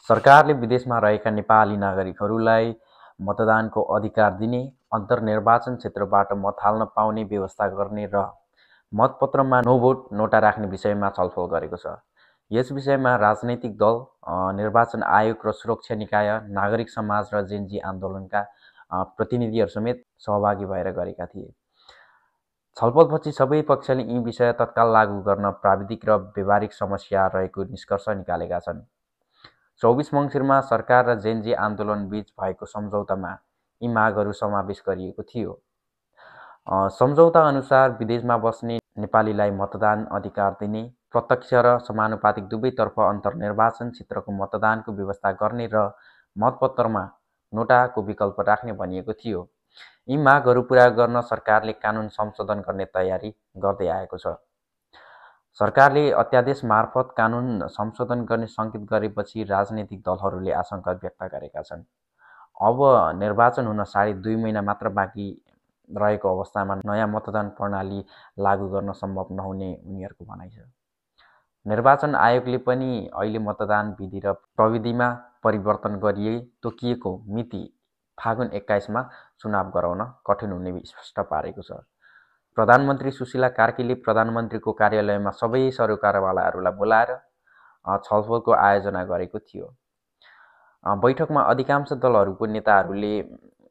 सरकारले विदेशमा रहेका नेपाली नागरिकहरूलाई मतदानको अधिकार दिने, अन्तर्निर्वाचन क्षेत्रबाट मत हाल्न पाउने व्यवस्था गर्ने र मतपत्रमा नो भोट नोटा राख्ने विषयमा छलफल गरेको छ। यस विषयमा राजनैतिक दल, निर्वाचन आयोग र सुरक्षा निकाय, नागरिक समाज र जेनजी आन्दोलनका प्रतिनिधिहरू समेत सहभागी भएर गरेका थिए। छलफलपछि सबै पक्षले यी विषय तत्काल लागू गर्न प्राविधिक र व्यवहारिक समस्या रहेको निष्कर्ष निकालेका छन्। 24 मङ्सिरमा सरकार र जेनजी आन्दोलन बीच भएको सम्झौतामा यी मागहरू समावेश गरिएको थियो। सम्झौता अनुसार विदेशमा बस्ने नेपालीलाई मतदान अधिकार दिने, प्रत्यक्ष र समानुपातिक दुवैतर्फ अन्तर्निर्वाचन क्षेत्रको मतदानको व्यवस्था गर्ने र मतपत्रमा नोटाको विकल्प राख्ने भनिएको थियो। यी मागहरू पूरा गर्न सरकारले कानुन संशोधन गर्ने तयारी गर्दै आएको छ। सरकारले अध्यादेश मार्फत कानुन संशोधन गर्ने सङ्केत गरेपछि राजनैतिक दलहरूले आशंका व्यक्त गरेका छन्। अब निर्वाचन हुन 2.5 महिना मात्र बाँकी रहेको अवस्थामा नयाँ मतदान प्रणाली लागू गर्न सम्भव नहुने उनीहरूको भनाइ छ। निर्वाचन आयोगले पनि अहिले मतदान विधि र प्रविधिमा परिवर्तन गरिए तोकिएको मिति फागुन 21मा चुनाव गराउन कठिन हुने स्पष्ट पारेको छ। प्रधानमन्त्री सुशीला कार्कीले प्रधानमन्त्रीको कार्यालयमा सबै सरकारवालाहरूलाई बोलाएर छलफलको आयोजना गरेको थियो। बैठकमा अधिकांश दलहरूको नेताहरूले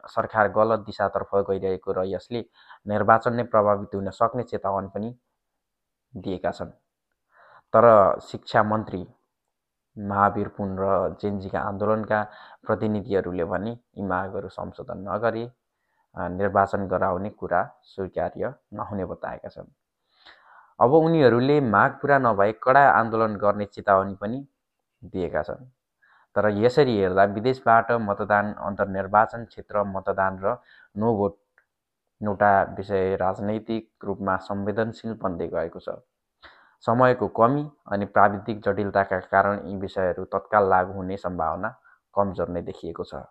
सरकार गलत दिशातर्फ गइरहेको र यसले निर्वाचन नै प्रभावित हुन सक्ने चेतावनी पनि दिएका छन्। तर शिक्षा मन्त्री महावीर पुन र जेनजीका आन्दोलनका प्रतिनिधिहरूले भने यी मागहरू संशोधन नगरी निर्वाचन गराउने कुरा स्वीकार्य नहुने बताएका छन्। अब उनीहरूले माग पूरा नभए कडा आन्दोलन गर्ने चेतावनी पनि दिएका छन्। तर यसरी हेर्दा विदेशबाट मतदान, अन्तर्निर्वाचन क्षेत्र मतदान र नो भोट नोटा विषय राजनैतिक रूपमा संवेदनशील बन्दै गएको छ। समयको कमी अनि प्राविधिक जटिलताका कारण यी विषयहरू तत्काल लागू हुने सम्भावना कमजोर नै देखिएको छ।